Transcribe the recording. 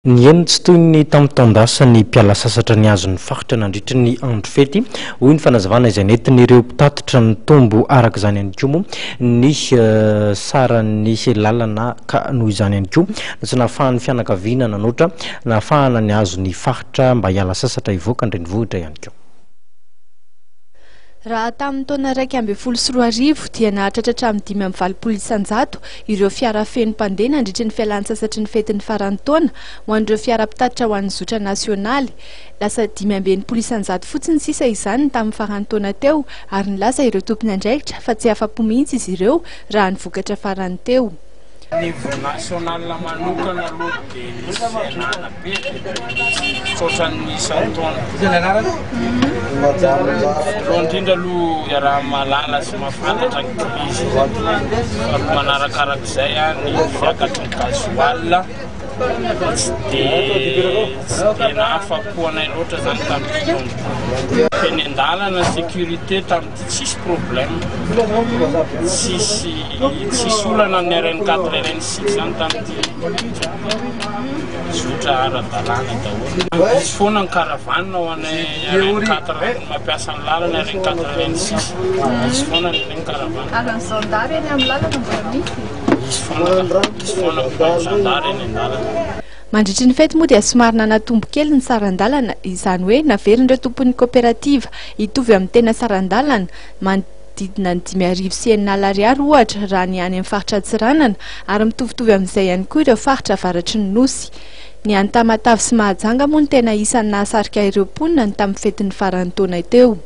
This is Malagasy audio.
Niheno tsy toy ny tamin'ny taon-dasa ny mpiala sasatra nihazo ny faritra nandritry ny andro fety, hoy ny fanazavana izay nentin'ireo mpitatitra. Nitombo araka izany ihany koa moa ny saran'ny lalana ka noho izany ihany koa no tsy nahafahan'ny fianakaviana nanoatra nahafahana nihazo ny faritra mba hiala sasatra hivoaka ny renivohitra ihany koa. Raha tamin'ny taona 2011 dia nahatratra hatramin'ny 85% ireo fiara feno mpandeha nandritry ny fialan-tsasatry ny fetin'ny faran'ny taona ho an'ireo fiara mpitatitra ho an'ny zotra nasionaly. Lasa 65% fotsiny sisa izany tamin'ny faran'ny taona teo ary nilaza ireo tompon'andraikitra fa tsy afa-po mihitsy izy ireo raha ny vokatra farany teo. Niveau national manokana aloha dia nisy fihenana be dia be mihitsy mihoatra ny isan-taona. Voalohany indrindra aloha iaraha-mahalala sy mahafantatra ny krizy, faharoa manarakarak'izay ny fiakatry ny gasoil tsy dia tsy dia nahafa-po anay loatra izany tamin'ity taona ity. Teny an-dalana sécurité tamin'ity tsisy problème, tsisy Tsisy olana ny RN 4 RN 6 zany tamin'ity zotra ara-dalàna daholo. Misy foana ny caravane ho an'ny RN 4 mampiasa ny lalana RN 4 RN 6. Misy foana ny caravane. Ary ny zandary eny amin'ny lalana mbola misy? Misy foana, misy foana ny zandary eny an-dalana. Mandritry ny fety moa dia somary nanatombo kely ny saran-dalana, izany hoe naverin'ireo tompon'ny koperativa hitovy amin'ny tena saran-dalana, Manodidina ny 6006 ariary ohatra raha ny any amin'ny faritra Antsiranana ary mitovitovy amin'izay ihany koa ireo faritra avaratry ny Nosy. Ny any Tamatave sy Mahajanga moa no tena isan'ny nahasarika ireo mponina ny tamin'ny fetin'ny faran'ny taona teo.